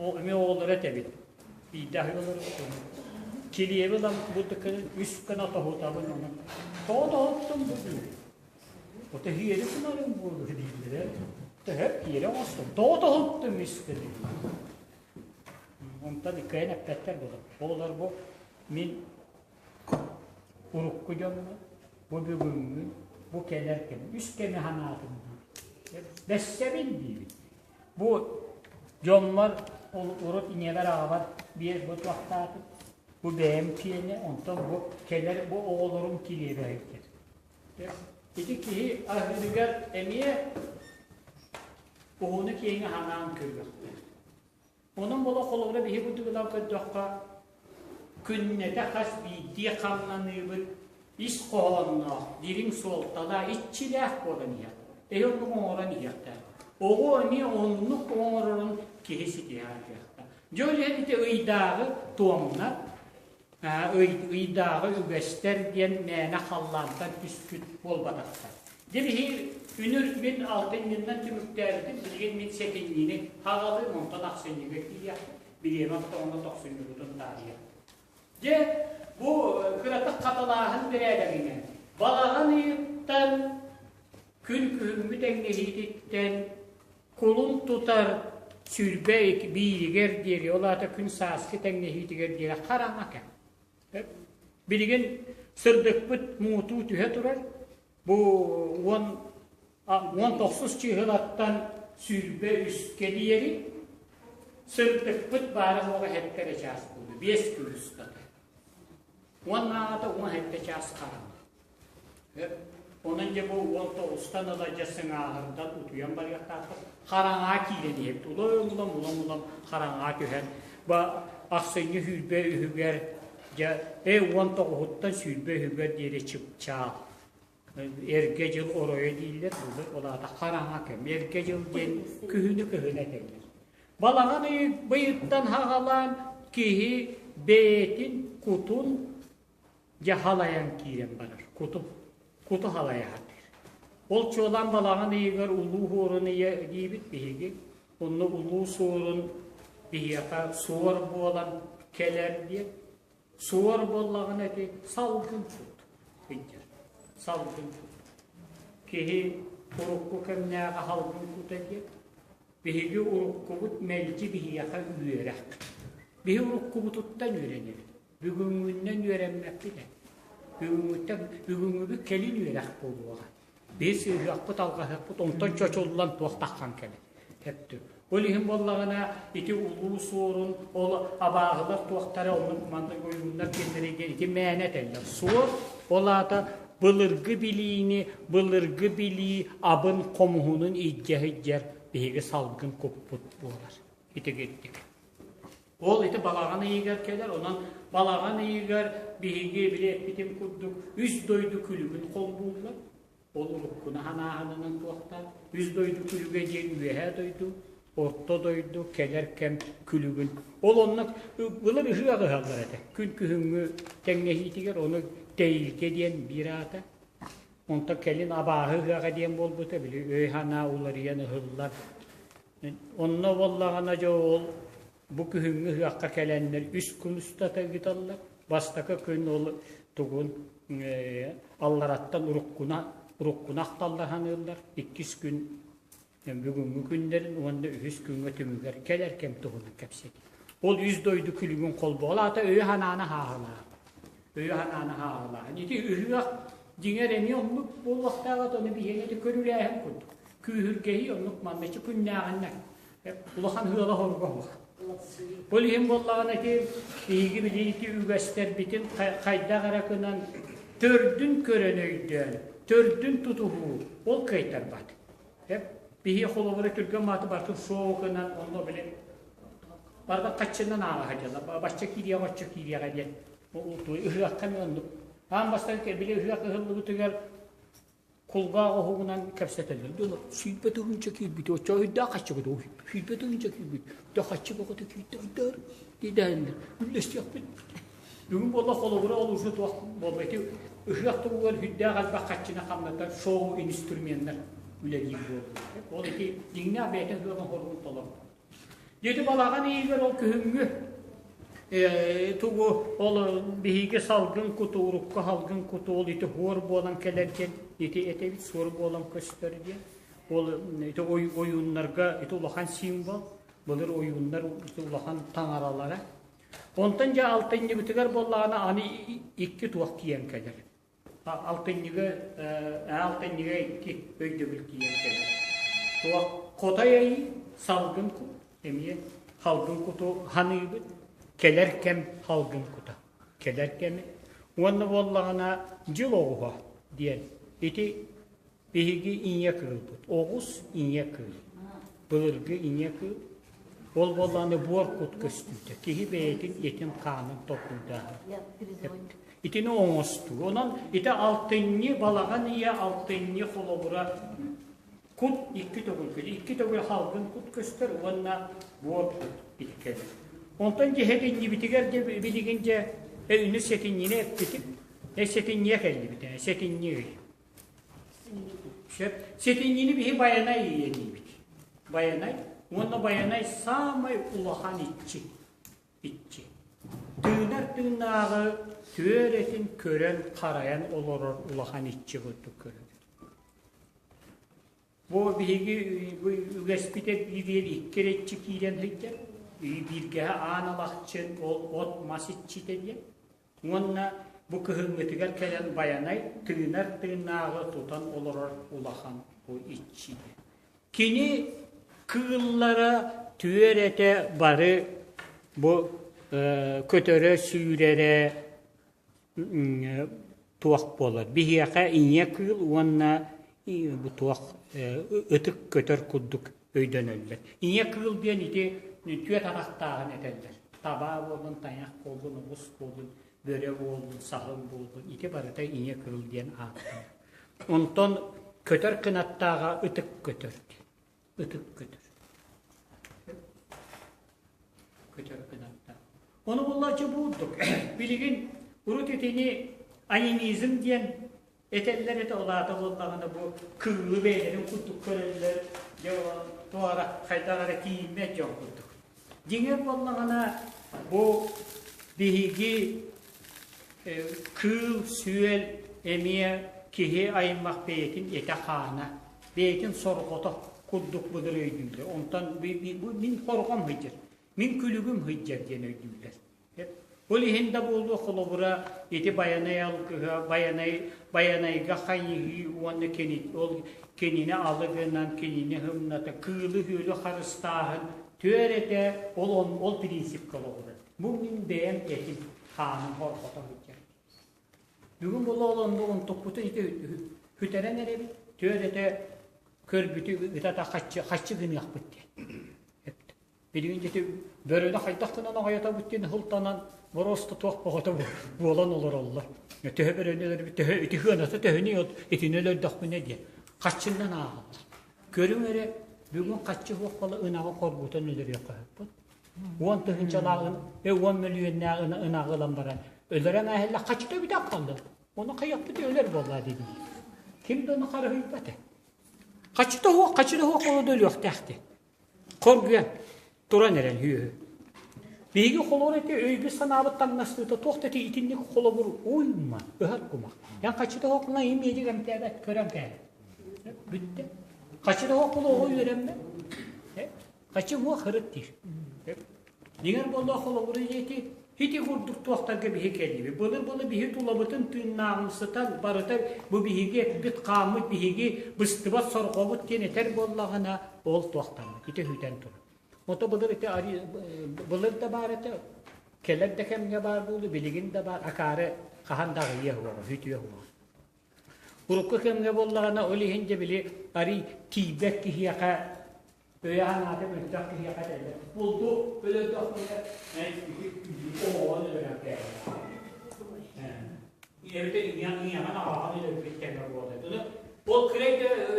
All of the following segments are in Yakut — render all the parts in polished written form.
Эмиэ оҕолоро этэбит. Биирдэ аһыы олоробут ону. Килиэби ылан бу үс гына тоһутабын ону. Тоҕо тоһуттум бу диир. Ото иһиэри гынарым буолуо дииллэрэ. Төһө киирэ оҥостум. Тоҕо тоһуттум үс гына. Онтон кыайан эппэттэр буолар. Оҕолор бу мин урукку дьоммун, бу бүгүҥҥү, бу кэлэр кэм, үс кэми санаатым диир. Бэссэбин диибин. Бу дьоммор урут ийэбэр аҕабар биэр бу туохтаатым, бу бэйэм киэнэ, онтон бу кэлэр бу оҕолорум килиэбэ сылдьар. Ити киһи аһыырыгар эмиэ уһуну киэҥи ханаан көрүөхтээх. Онон буола холобура биһи курдугунан көрдөххө, күннэтэ хас биирдии хамнаныыбыт ис хоһоонноох, дириҥ суолталаах, иччилээх буолан иһэр. Эһи оннук оҥорон иһиэхтээх. Оҕо эмиэ оннук оҥорорун киһи ситиһэ кыахтаах. Дьэ ол иһин ити ыйдааҕы туомнар, ыйдааҕы үгэстэр диэн мээнэ халлаантан түспүт буолбатахтар. Дьэ биһи үнүр мин алтынньыннан түмүктээбитим, билигин мин сэтинньини хаҕалыым, онтон ахсынньыга тиийиэхпит, бириэмэ оттоҕуна тохсунньубутун таарыйа. Дьэ, бу кыратык хатылааһын бэрээдэгинэн, балаҕан ыйыттан күн күһүҥҥү тэҥнэһиититтэн Кулун тутар 21-игэр диэри, ол аата күн сааскы тэҥнэһиитигэр диэри хараҥа кэм. Билигин сырдыкпыт муҥутуу түһэ турар. Бу 19 чыыһылаттан 23-кэ диэри сырдыкпыт баара-суоҕа сэттэ эрэ чаас буолла, биэс күн устата. Уоннааҕыта 17 чаас хараҥа. Онон дьэ бу 19-тан ыла дьэ сыҥааҕырдан утуйан барыахтаахпыт. Хараҥаҕа киирэн иһэбит. Улам-улам, улам-улам хараҥаҕа түһэн, ба ахсынньы 23-үгэр дьэ 19-уттан 23-үгэр диэри чыпчаал. Эргэ дьыл оройо дииллэр, ол аата хараҥа кэм. Эргэ дьыл диэн күһүнү кыһын этэллэр. Балаҕан ый быйыттан хаҕалаан киһи бэйэтин кутун Дьэ халайан киирэн барар, куту, куту халайа сатыыр. Ол чуолаан балаҕан ыйыгар улуу хуорун ыйа диибит биһиги. Онно улуу суорун биһиэхэ суор буолан кэлэр диэн. Суор буоллаҕына ити салгын кут сылдьар. Салгын кут. Киһи урукку кэмнээҕи салгын кута диэн. Биһиги уруккубут мэлдьи биһиэхэ үөрэх. Биһи уруккубутуттан үөрэнэбит. Бүгүҥҥүнэн үөрэммэппит ээ. Бүгүҥҥүттэн бүгүҥҥүбүт кэлин үөрэх буолуоҕа. Биһи сыыһыахпыт, алҕаһыахпыт, онтон чочуллан туох таххан кэлэр. Тэптү. Ол иһин буоллаҕына ити улуу суорун, ол абааһылар туохтара, оннук маннык ойууннар диэннэри диэн ити мээнэ этэллэр. Суор, ол аата былыргы билиини, былыргы билии абын хомуһунун илдьэ сылдьар биһиги салгын куппут буолар. Итигирдик. Ол ити балаҕан ыйыгар кэлэр, онон балаҕан ыйыгар биһиги били эппитим курдук үс дойду күлүгүн холбууллар. Ол уруккуну ханааһынынан туохтаах. Үс дойду күлүгэ диэн үөһээ дойду, орто дойду, кэлэр кэм күлүгүн. Ол онно былыр ыһыах ыһаллар этэ. Күн күһүҥҥү тэҥнэһиитигэр ону тэйилгэ диэн биир аата. Онтон кэлин абааһы ыһыаҕа диэн буолбута, били өй-санаа уларыйан ыһыллар. Онно буоллаҕына дьэ ол бу күһүҥҥү ыһыахха кэлэннэр үс күн устата ыыталлар. Бастакы күн ол тугун аллараттан уруккуна уруккуна ахталлар саныыллар. Иккис күн бүгүҥҥү күннэрин уонна үһүс күҥҥэ түмүгэр кэлэр кэм туһунан кэпсэтии. Ол үс дойду күлүгүн холбоо. Ол аата өйү-санааны хааһылааһын. Өйү-санааны хааһылааһын. Ити ыһыах дьиҥэр эмиэ оннук буолуохтааҕа, ону биһиэнэ ити көрүлээһин курдук. Күүһүргэһии оннук манна күннээҕиннэр улахан ыала хоруга суох. Ол иһин буоллаҕына ити биһиги били ити үгэстэрбитин хайдах эрэ гынан төрдүн көрөн өйдөөн, төрдүн тутуһуу ол кыайтарбат. Биһи холобура түргэн мааты барытын шоу гынан онно били барыта хаччынан ааҕа сылдьаллар. Бачча киириэҕэ, оччо киириэҕэ диэн ыһыахха эмиэ оннук. Аан бастакы били ыһыах ыһыллыбытыгар Кулгаах оһугунан кэпсэтэллэр. Дьоно 20 тыһыынча киирбит, оччо өйдөөх хаччыгыт, 20 тыһыынча киирбит, да хаччы бөҕөтө киирдэ дидэһэллэр. Үллэстиэхпит. Бүгүн буолла холобура ол уже туох буолла ити ыһыах туһугар үрдээх элбэх хаччыны хамнатар шоу инструменнар үлэлиир буоллулар. Ол ити дьиҥнээх бэйэтин ыһыаҕын хоругун толорбут. Дьэ балаҕан иһигэр ол күһүҥҥү тугу ол биһиги салгын куту урукку салгын куту ол ити хуор буолан кэлэр диэн ити этэбит суор буолан көстөр диэн ол ити ойууннарга ити улахан символ былыр ойууннар ити улахан таҥаралара онтон дьэ алтынньыбытыгар буоллаҕына аны икки туох тиийэн кэлэр Алтынньыга алтынньыга икки өйдөбүл тиийэн кэлэр. Туох хотой айыы, салгын кут эмиэ халгын куту ханыыбыт, кэлэр кэм халгын кута. Кэлэр кэми. Уонна буоллаҕына дьыл оҕуһа диэн ити Биһиги ийэ кыылбыт. Оҕус ийэ кыыл. Былыргы ийэ кыыл. Ол буоллаҕына буор кут көстүүтэ. Киһи бэйэтин этин-хаанын толкуйдааһын. Итини оҥостуу. Онон ити алтынньы балаҕан ийэ алтынньы холобура кут икки төгүл икки төгүл халгын кут көстөр уонна буор кут иккэлэр. Онтон дьэ сэтинньибитигэр дьэ билигин дьэ өйүнү сэтинньини эппитим. Сэтинньиэ кэллибит ээ сэтинньи ый. Сөп. Сэтинньини биһи Байанай ийэлиибит. Байанай. Уонна Байанай саамай улахан иччи. Иччи. Тыынар тыыннааҕы түөрэтин көрөн харайан олорор улахан иччи курдук көрөбүт. Бу биһиги бу үгэспит эргииригэр икки эрэ иччи киирэн сылдьар. Бииргэһэ аан алахчын ол от-мас иччитэ диэн. Уонна бу кыһыҥҥытыгар кэлэн Байанай тыынар тыыннааҕы тутан олорор улахан бу иччитэ. Кини кыыллара түөрэтэ бары бу көтөрө-сүүрэрэ туох буолар. Биһиэхэ ийэ кыыл уонна бу туох ытык көтөр курдук өйдөнөллөр. Ийэ кыыл диэн ити түөрт атахтааҕын этэллэр. Табаа буоллун, тайах буоллун, оҕус буоллун, бөрө буоллун, саһыл буоллун, ити барыта ийэ кыыл диэн ааттанар. Онтон көтөр кынаттааҕа ытык көтөр. Ытык көтөр. Көтөр кынаттаах. Ону буллаччы буурдук. Билигин урут итини анимизм диэн Этэллэр этэ ол аата буоллаҕына бу кыылы бэйэлэрин курдук көрөллөр, дьэ туора хайдах эрэ тиийиммэт дьон курдук. Дьиҥэр буоллаҕына бу биһиги кыыл-сүөл эмиэ киһи аймах бэйэтин этэ-хаана, бэйэтин сорҕото курдук былыр өйдүүллэр. Онтон бу мин хорҕом сылдьар, мин күлүгүм сылдьар диэн өйдүүллэр. Ол иһин да буолуо холобура ити Байанай алгыһа, Байанай, Байанайга хайыһыы уонна кини, ол кинини алы гынан, кинини һымната, кыылы-күөлү харыстааһын түөрэтэ ол, ол принципкэ олоҕурар. Бу мин бэйэм этим, хааным хорҕото сылдьар. Бүгүн була ол оннук онтукпутун ити сүтэрэн эрэбит, түөрэтэ көрбүтү ытата хаччы, хаччы гыныахпыт диэн. Билигин дьэ бөрөнү хайдах гынан аҕайатабыт диэн ыһылтанан боруоста туох бөҕөтө буолан олороллор. Төһө бөрөнү өлөрбүт, төһө ити сыаната төһөнү итини өлөрдөхпүнэ диэн. Хаччыннан ааҕаллар. Көрүҥ эрэ, бүгүн хаччы суох буола ынаҕы хоргутан өлөрүөххэ сөп. Уон тыһыынчалаах уон мөлүйүөннээх ынаҕы ылан баран өлөрөн ааһылла хаччыта бүтэн хаалла. Ону хайыахпыт өлөр буоллаа диэн. Ким да ону харыһыйбат. Хаччыта суох, хаччыта суох буола өлүөхтээх диэн. Хоргуйан туран эрэн үөһү. Биһиги холобур ити өйбүт-санаабыт таҥнастыыта туох да ити итинник холобур уйма, ыһар кумах. Эн хаччыта оһоххуна имиэдик эмтээбэт, көрөн кээһэр. Бүттэ. Хаччыта оһоххуна оҕо үөрэммэт. Хаччы уох ырыт диир. Дьиҥэр буолла холобур ити ити курдук туохтарга биһи кэллибит. Былыр-былыр биһи тулабытын тыыннааҕымсытан барыта бу биһиги эппит хааммыт биһиги быстыбат сорҕобут диэн этэр буоллаҕына ол туохтаммыт ити үтэн турар. Ото былыр ити былыр да баар этэ, кэлэр да кэмҥэ баар буолу, билигин да баар акаары хаһан да аҕыйыа суоҕа, үтүө суоҕа. Урукку кэмҥэ буоллаҕына ол иһин дьэ били арый тиийбэт киһиэхэ Өйө-санаата мөлтөх киһиэхэ этэллэр. Булду өлөрдөхпүнэ, оҕоҕун өлөрөн кээһэр. Эбэтэр ийэҕин аҕаҕын өлөрбүт кэмэ буолар. Ол кыра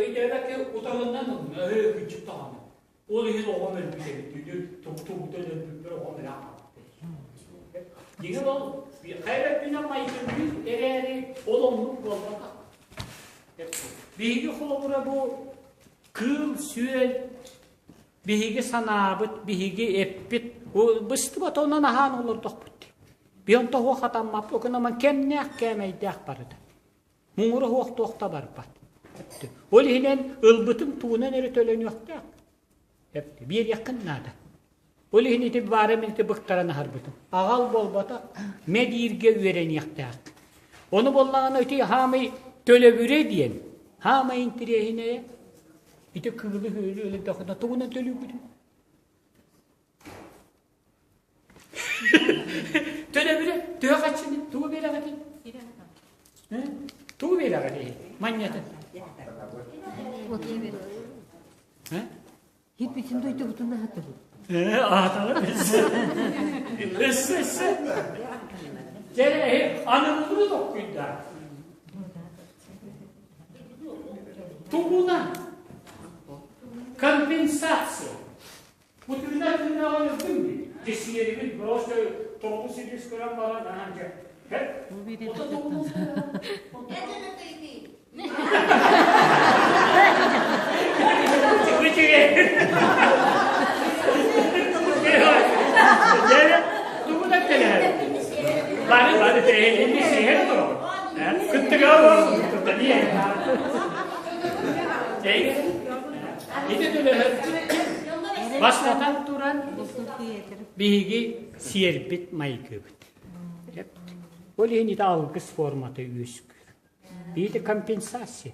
өйдөөбөккө утарыннан ылла, өһө күччүк даҕаны. Ол иһин оҕом өлбүт эбит, тугута өлөрбүппэр оҕом өлө хаалбыт. Дьиҥэр ол хайа өттүнэн майгынныыр эрээри ол оннук буолбатах. Биһиги холобура бу Кыыл-сүөл Биһиги санаабыт, биһиги эппит быстыбат онон аһаан олордохпут дии. Би онто суох хатаммаппыт, окунаман кэмнээх кээмэйдээх барыта. Муҥура суох туох да барбат. Ол иһинэн ылбытым тугунан эрэ төлөнүөхтээх. Биэриэххин наада. Ол иһин ити баара мин ити быктаран аһарбытым. Аҕал буолбатах, мэдииргэ үөрэниэхтээх. Ону буоллаҕына ити хаамай төлөбүрэ диэн, хаамай интириэһинэйэ ити кыылы күөлү өлөрдөххүнэ тугунан төлүүгүтүй? Төлөбүрэ төһө хаччыны тугу биэрэҕитий? Тугу биэрэҕитий? Манньатын. Хиппитин дойдубутун аһатабыт. Аһаталар. Өссө, өссө. Дьэ, аныгылыы токкуйда. Тугунан? Компенсация. Бу тыынар тыынааҕын өлдүм дии. Дьиссиэрибит просто тоҕус илиис көрөн баран аһан дьэ. Ото тугунан Бары бары тэһинни сиһэр тур. Кыттыга Ити төлөһөр бастатан туран биһиги сиэрбит майгыбыт. Ол иһин ити алгыс формата үөскүүр. Биир компенсация.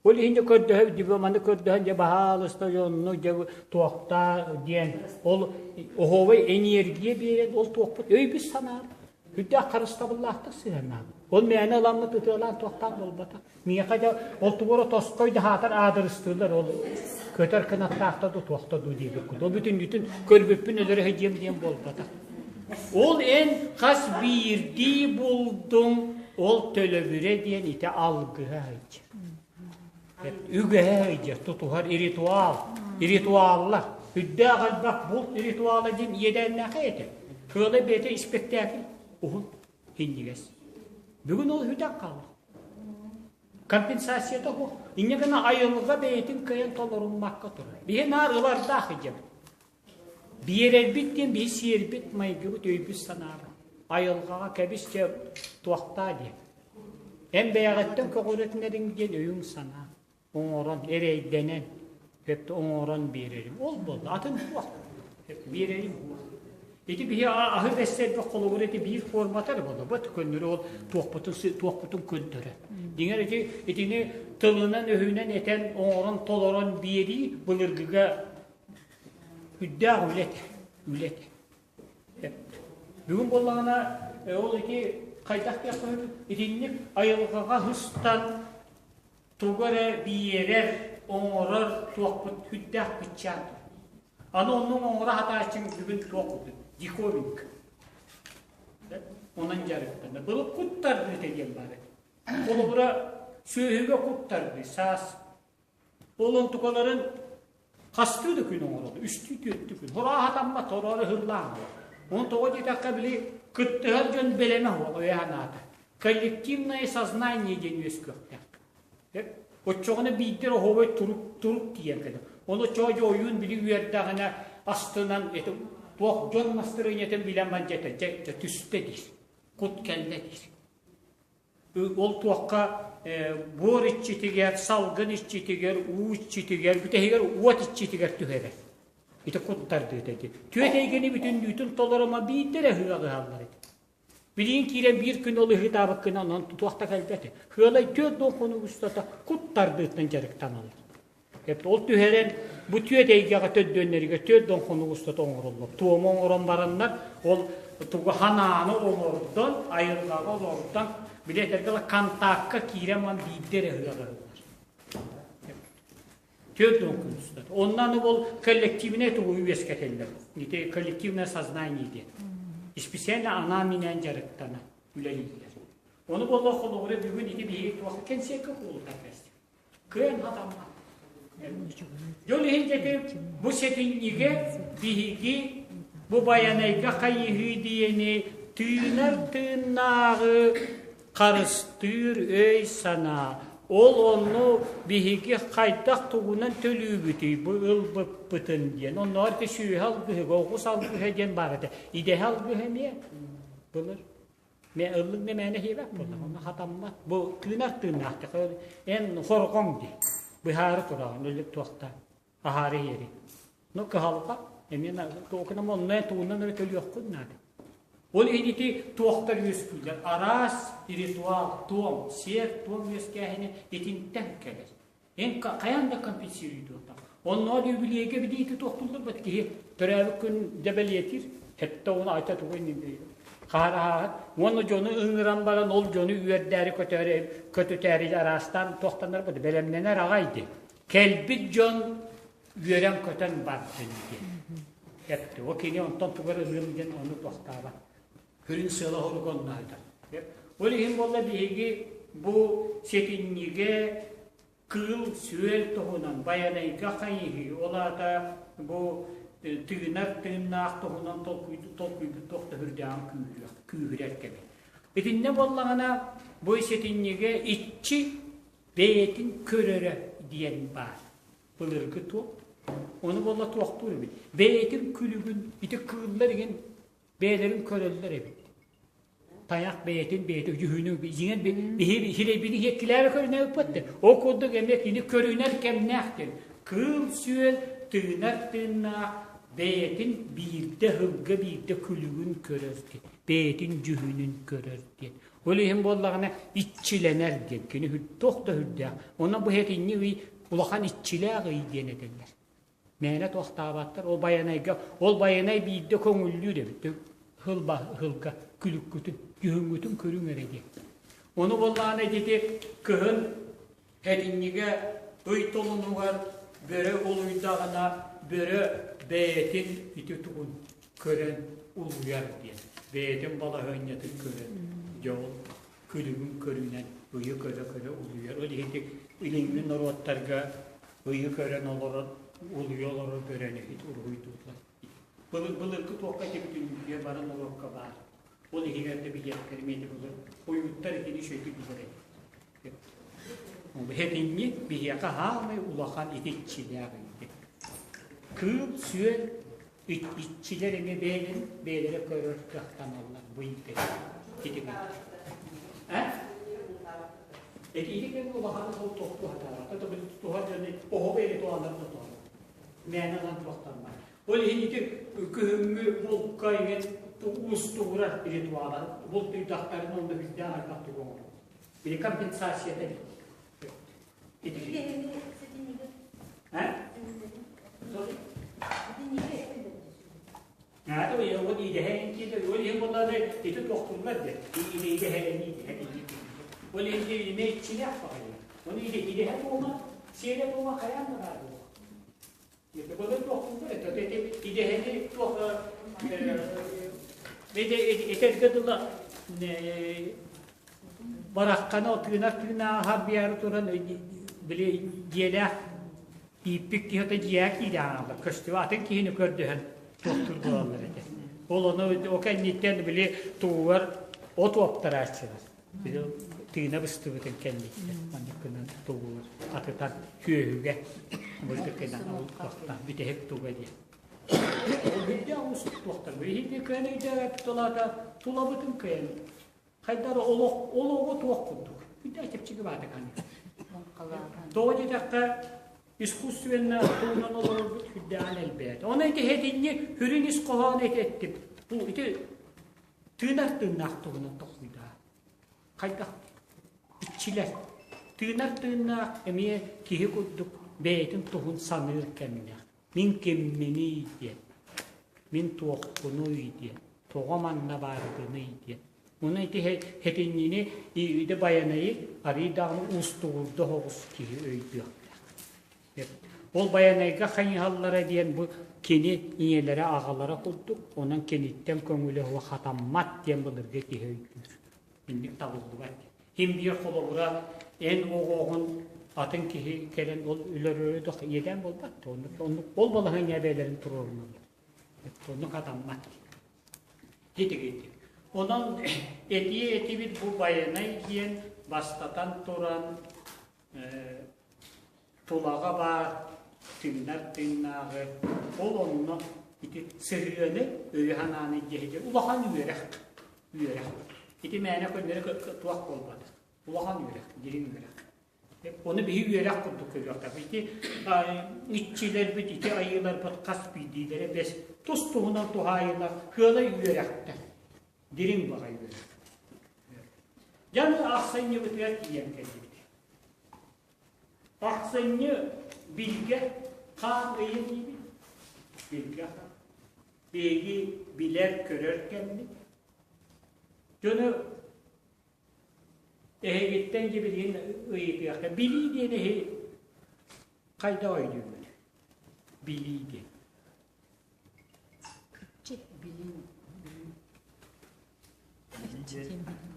Ол иһин дьэ көрдөһө дипломаны көрдөһөн дьэ баһаалыста дьонну дьэ туохтаа диэн ол оһуобай энергия биэрэн ол туохпут өйбүт санаабыт үрдээх харыстабыллаахтык сыһыаннаабыт. Ол мээнэ ыламмыт ытыалаан туохтаах буолбатах. Миэхэ дьэ ол тугу тосхой да хаатар аадырыстыыллар ол көтөр кынаттаахта ду туохта ду диэбиккит. Ол бүтүннүүтүн көрбүппүн өлөрө сылдьыам диэн буолбатах. Ол эн хас биирдии булдуҥ ол төлөбүрэ диэн ити алгыһа сылдьар. Үгэһэ сылдьар, тутуһар ритуал, ритуаллар. Үрдээх элбэх булт ритуала диэн иэдээннээхэй этэ. Кыала бэйэтэ испэктээкил уһун Инньигэс. Бүгүн ол үтэх хаалар. Компенсацията суох. Инньэ гына айылҕа бэйэтин кыайан толоруммакка турар. Биһи наар ылардаах идьэбит. Биэрэрбит диэн биһи сиэрбит, майгыбыт, өйбүт санаабыт. Айылҕаҕа кэбис дьэ туохтаа диэн. Эн бэйэҕиттэн көҕүрэтинэриҥ диэн өйүҥ санаа. Оҥорон, эрэйдэнэн, сөптө оҥорон биэрэрим. Ол буолла, атын суох. Биэрэрим суох. Ити биһи аһы бэссэрбэх холобур ити биир формата эрэ буолла. Бу көннөрү ол туохпутун туохпутун көрдөрөр. Дьиҥэр ити итини тылынан-өһүнэн этэн, оҥорон, толорон биэрии былыргыга үрдээх үлэ этэ. Үлэ этэ. Бүгүн буоллаҕына ол ити хайдах диэххэ итинник айылҕаҕа сыстан тугу эрэ биэрэр, оҥорор туохпут сүрдээх кыччаан. Аны оннук оҥоро сатааччыҥ бүгүн туох курдук диковинка. Онон дьарыктанар. Былыр куттардыыта диэн баар этэ. Холобура, сүөһүгэ куттардыы, саас. Ол онтукаларын хастыы да күн оҥороллор, үстүү түөртүү күн. Хороох хатаммат, хороору ыһыллаан. Оны тоҕо диэтэххэ, били кыттыһар дьон бэлэмэ суох өйө санаата. Коллективное сознание диэн үөскүөхтээх. Оччоҕуна биирдэр оһуобай турук турук тиийэн кэлэр. Ону оччоҕо дьэ ойуун били үөрдэҕинэ астынан ити туох дьон настырыанньатын билэн мандьата дьэ дьэ түстэ диир. Кут кэллэ диир. Ол туохха буор иччитигэр, салгын иччитигэр, уу иччитигэр, бүтэһигэр уот иччитигэр түһэрэр. Ити куттардыыта ити. Түөт эйгэни бүтүннүүтүн толорума биирдэ эрэ ыһыаҕы ыһаллар ити. Билигин киирэн биир күн ол ыһыытаабыккына онон туох да кэлбэт. Кыалай 40 хонук устата кут тардыытынан дьарыктаналлар. Ол түһэрэн бу түөт эйгэҕэ төрдүөннэригэр 40 хонук устата оҥороллор. Туому оҥорон бараннар ол тугу ханааны олордон, айылҕаҕа олордон, били этэргэ контакка киирэн ман биирдэ эрэ ыһыаҕырыллар. 40 күн устата. Онно аны ол коллективнай тугу үөскэтэллэр. Ити коллективное сознание диэн. Специально анаан-минээн дьарыктана үлэлииллэр. Ону буолла холобура бүгүн ити биһиги туох кэнсиэркэ куолутар кэстик. Кыайан хатаммат. Дьон иһин дьэти бу сэтинньигэ биһиги бу Байанайга хайыһыы диэни тыынар тыыннааҕы харыстыыр өй-санаа. Ол онно биһиги хайдах тугунан төлүүбүтүй бу ылбыппытын диэн. Оннооҕор ити сүөһү алгыһыга, оҕус алгыһа диэн баар этэ. Идэһэ алгыһа эмиэ былыр. Мэ ыллык да мээнэ хиэбэт буолла, онно хатаммат. Бу тыынар тыыннаах эн хорҕоҥ дии. Быһаары тураҕын, өлүк туохта аһаары иһиэри. Ну кыһалҕа эмиэ туокунам онно тугунан эрэ төлүөххүн наада. Ол иһин ити туохтар үөскүүллэр. Араас ритуал, туом, сиэр-туом үөскээһинэ итинтэн кэлэр. Эн хайаан да компенсируйдуохтаах. Онноо юбилейгэ билиити туохтуллар бат киһи төрөөбүт күн дьэ бэлиэтиир. Хэтте оны айта тугу хаараһааһыт. Уонна дьону ыҥыран баран ол дьону үөрдээри көтөөрү көтүтээри араастаан туохтанар бат бэлэмнэнэр аҕай дии. Кэлбит дьон үөрэн-көтөн бардын диэн. Эпти. О кини онтон тугар ылыам диэн ону туохтаабат. Күрүн сыала хорук онно Ол иһин буолла биһиги бу сэтинньигэ кыыл-сүөл туһунан Байанайга хайыһыы, ол аата бу тыынар тыыннаах туһунан толкуйбут туох да үрдээҕин күүһүрэр кэмэ. Итиннэ буоллаҕына бу сэтинньигэ иччи бэйэтин көрөрө диэн баар. Былыргы туох. Ону буолла туохтуур эбит. Бэйэтин күлүгүн ити кыыллар игин бэйэлэрин көрөллөр эбит. Тайах бэйэтин бэйэтэ дьүһүнү дьиҥэр биһи сирэйбини иһиэккилээри көрүнэбиппэт Ол курдук эмиэ кини көрүнэр кэмнээх диэн. Кыыл-сүөл тыынар тыыннаах бэйэтин биирдэ ыһылга биирдэ күлүгүн көрөр диэн. Бэйэтин дьүһүнүн көрөр диэн. Ол иһин буоллаҕына иччилэнэр диэн. Кини туох да үрдээх. Онон бу этинни ый улахан иччилээх ый диэн этэллэр. Мээнэ туохтаабаттар. Ол Байанайга, ол Байанай биирдэ көҥүллүүр эбит. Ыһылба ыһылга күлүккүтүн, дьүһүҥҥүтүн көрүҥ эрэ диэн. Ону буоллаҕына ити кыһын этинньигэ ый толунугар бөрө улуйдаҕына бөрө бэйэтин ити тугун көрөн улуйар диэн. Бэйэтин балаһыанньатын көрөн, дьэ ол күлүгүн көрүнэн ыйы көрө-көрө улуйар. Ол иһин илиҥҥи норуоттарга ыйы көрөн олорон улуйа олорор бөрөнү ити уруһуйдууллар. Былыр былыргы туохха ити бүтүннүүтүгэр бары норуокка баар. Ол иһигэр да биһиэхтэр эмиэ былыр ойууттар итини үчүгэйдик билэр эбит. Хэтинньи биһиэхэ хаамай улахан ити иччилээх ити. Кыыл-сүөл Иччилэр эмиэ бэйэлэрин бэйэлэрэ көрөр кыахтаналлар бу иитэ. Итини. Э? Этиини кэмҥэ улахан ол тохтуу сатаабат. Это туһа дьону оһоҕу эрэ туһалар да туһалар. Мээнэ ылан туохтаннар. Ол иһин ити күһүҥҥү булка иҥэн уустугурар ритуала. Булт ыйдахтарын онно билдээх элбэх тугу оҥорор. Били компенсацията Ити. Э? Наада уйугун идэһэ интиде ол иһин буоллаҕына ити тохтуллар де идэһэ идэһэ ол иһин илиме иччилээх баҕайы оны иде идэһэ буола сиэрэ буола хайаан да баар буола это былыр тохтуллар это ити идэһэни туох этэргэ дылы бараххана тыынар тыынааһар биары туран били дьиэлээх Ииппит киһи дьиэҕэ киирэн хаалар, көстүбэт атын киһини көрдөһөн туохтуур буолаллар этэ. Ол ону ол кэнниттэн били тугугар от уоптарааччылар. Били тыына быстыбытын кэнниттэн маннык гынан тугугар атытан күөһүгэ бырдык гынан ол туохтаах бүтэһик туга диэн. Ол бүттэ уустук туохтар. Биһиги кыайан өйдөөбөппүт улаата тулабытын кыайан Хайдах эрэ олох олоҕу туох курдук. Бүтэ чэпчэки баата каны. Тоҕо диэтэххэ, искусственно туһунан олорорбут сүрдээҕин элбээтэ. Ону ити этинни сүрүн ис хоһоону ити эттим. Бу ити тыынар тыыннаах туһунан толкуйдаа. Хайдах иччилэр тыынар тыыннаах эмиэ киһи курдук бэйэтин туһун саныыр кэмнээх. Мин кимминий диэн, мин туохпунуй диэн, тоҕо манна баарбыный диэн. Ону ити хэтинньини Ииди Байанайы арыый даҕаны уустугурда соҕус киһи өйдүөхтээх. Ол Байанайга хайыһаллара диэн бу кини ийэлэрэ аҕалара курдук, онон киниттэн көҥүлэ суох хатаммат диэн былыргы киһи өйдүүр. Инник табыллыбат. Ким биир холобура эн оҕоҕун атын киһи кэлэн ол өлөрөрү да иэдээн буолбат оннук оннук ол балаһыанньа бэйэлэрин туруоруналлар. Оннук хатаммат. Итигитик. Онон этии этибит бу Байанай диэн бастатан туран. Тулаҕа баар тыынар тыыннааҕы, ол онно ити сыһыаны өйү-санааны дьиһигэр улахан үөрэх, үөрэх. Ити мээнэ көннөрү туох буолбатах. Улахан үөрэх, дириҥ үөрэх. Ону биһи үөрэх курдук көрүөхтээх. Ити иччилэрбит, ити айыыларбыт хас биирдиилэрэ бэс тус-туһунан туһаайыылар кыалай үөрэхтэр. Дириҥ баҕайы үөрэх. Дьэ, ахсынньыбытыгар тиийэн кэллибит. Ахсынньы билгэ хаан ыйа диибит. Билгэ хаан. Биһиги билэр-көрөр кэммит. Дьону эһигиттэн дьэ билигин ыйытыахха. Билии диэн эһи хайдах өйдүүгүт? Билии диэн. Билии.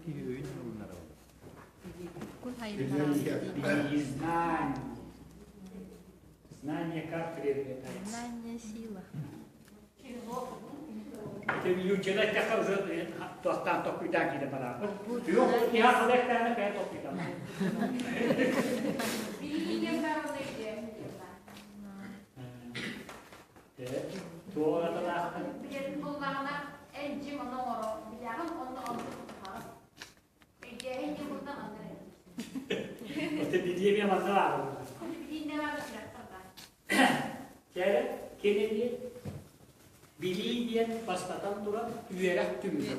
Киһи өйүн ылынара Билии знание. Знание как приобретается? Знание сила. Лючина эттэххэ уже туохтаан токуйдаан киирэ бараабыт. Yok, иһа халыктаана кая токуйдаан. Туораталаахтан. Билэрин буллаҕына эн дьим ону оҥоро билэҕин онно оннук тутуһаҕын. Өйдөөһүн диэн булдан онно Оте билиэбиэ манна баар. Билииннэ баар сүрэхтэр баар. Чэ, кини диэн билии диэн бастатан туран үөрэх түмүгэ.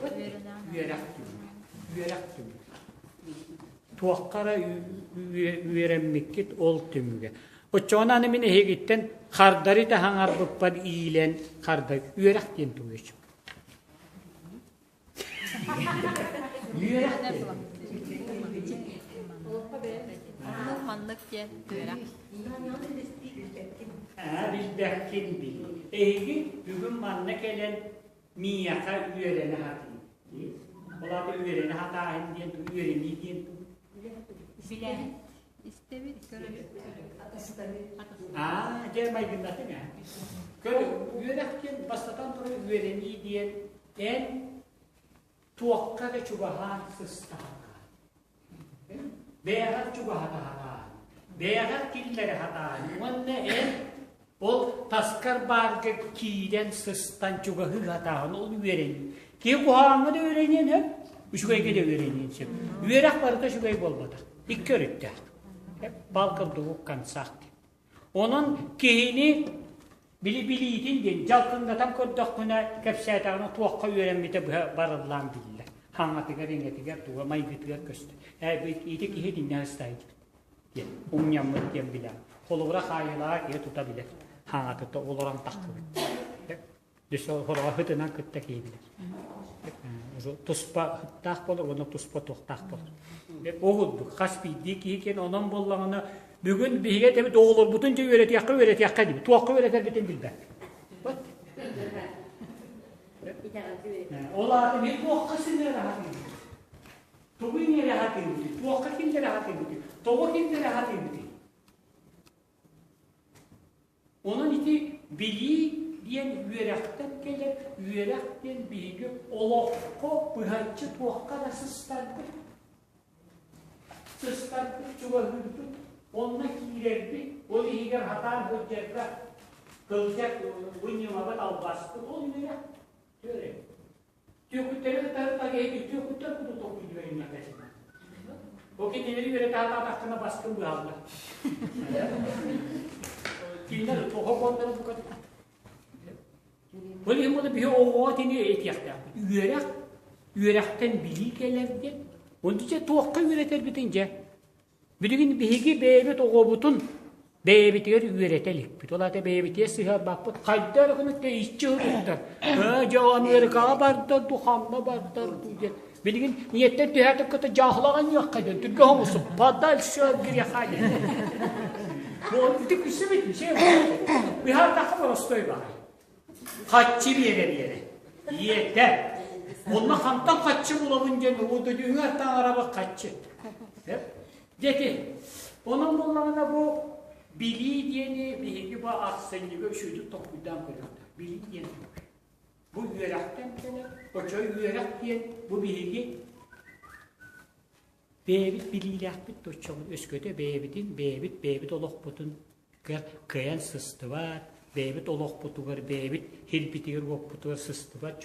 Үөрэх түмүгэ. Үөрэх түмүгэ. Туохха эрэ үөрэммиккит ол түмүгэ. Оччоҕуна аны мин эһигиттэн хардары таһаҥарбыппар иилэн хардар үөрэх диэн тугуй Үөрэх диэн. Оннук маннык диэн үөрэх. Аа, билбэккин бил. Эһиги бүгүн манна кэлэн миэхэ үөрэнэ сатыыр. Ол аата үөрэнэ сатааһын диэн үөрэнии диэн Билэбит, истэбит, көрөбүт. Аа, дьэ майгыннатыҥ ээ. Көр, үөрэх диэн бастатан туран үөрэнии диэн эн туохха да чугаһаан сыстаҕына бэйэҕэр чугаһата сатаан, бэйэҕэр киллэрэ сатаан уонна эн ол таскар баарга киирэн сыстан чугаһыы сатааһын ол үөрэнии. Киһи куһаҕаҥҥа да үөрэниэн сөп, үчүгэйгэ да үөрэниэн сөп. Үөрэх барыта үчүгэй буолбатах. Икки өрүттээх. Палка в двух концах. Онон киһини били билиитин диэн дьалкыҥнатан көрдөххүнэ, кэпсээтэҕинэ туохха үөрэммитэ быһа барыллаан биллэр. Хаҥатыгар, иҥэтигэр, туга майгытыгар көстөр. Ээ, ити киһи итиннэ ыстайдыбыт диэн, умньаммыт диэн билэҕин. Холобура хаайыылааҕа киһи тута билэр. Хаҥатыта олорон таххыбыт. Өссө хытынан кытта киһи билэр. Туспа хыттаах буолар уонна туспа туохтаах буолар. Ол курдук хас биирдии киһи киэн онон буоллаҕына бүгүн биһиги этэбит оҕолорбутун дьэ үөрэтиэххэ үөрэтиэххэ диибит. Туохха үөрэтэрбитин билбэппит. Ол аата биир туохха сыныара сатыыбыт. Тугу иҥэрэ сатыыбытый? Туохха киллэрэ сатыыбытый? Тоҕо киллэрэ сатыыбытый? Онон ити билии диэн үөрэхтэн кэлэр, үөрэх диэн биһиги олоххо быһаччы туохха да сыстарбыт, сыстарбыт, чугаһыырбыт, онно киирэрбит, ол иһигэр сатаан сылдьарга кылдьар бу ньымабыт албаспыт, ол үөрэх. Түөрэ. Түөкүттэри кытары тагэһи түөкүттэр курдук толкуйдуур инньэкэ. Ол кинилэри үөрэтэ сатаатаххына баскын быһаллар. Кинилэр тоҕо буоллара бука Ол иһин буола биһи оҕоҕо итини этиэхтээхпит. Үөрэх, үөрэхтэн билии кэлэр диэн. Онту дьэ туохха үөрэтэрбитин дьэ Билигин биһиги бэйэбит оҕобутун бэйэбитигэр үөрэтэ иликпит. Ол аата бэйэбитигэр сыһыарбаппыт. Хайда эрэ гына тэйиччи ыһыктар. Ээ, дьэ Америкаҕа бардар дуу, ханна бардар дуу диэн. Билигин ийэттэн түһээтик кытта дьаахылаҕанньыахха диэн түргэ оҥосуп. Подальше от греха диэн. Ити күсүбүт, Быһаатахха боростой баар. Хаччы биэрэ-биэрэ. Ийэтэ. Онно хантан хаччы булабын диэн удудүҥэр таҥарабыт хаччы. Дети. Онон буоллаҕына бу билии диэни биһиги бу ахсынньыга үчүгэйдик толкуйдаан көрүөхтээх. Билии диэн бу үөрэхтэн кэлэр. Очо үөрэх диэн бу биһиги. Бэйэбит билиилээхпит да оччоҕуна өскөтө бэйэбитин бэйэбит бэйэбит олохпутун кыайан сыстыбат, бэйэбит олохпутугар, бэйэбит сирбитигэр-уоппутугар сыстыбат.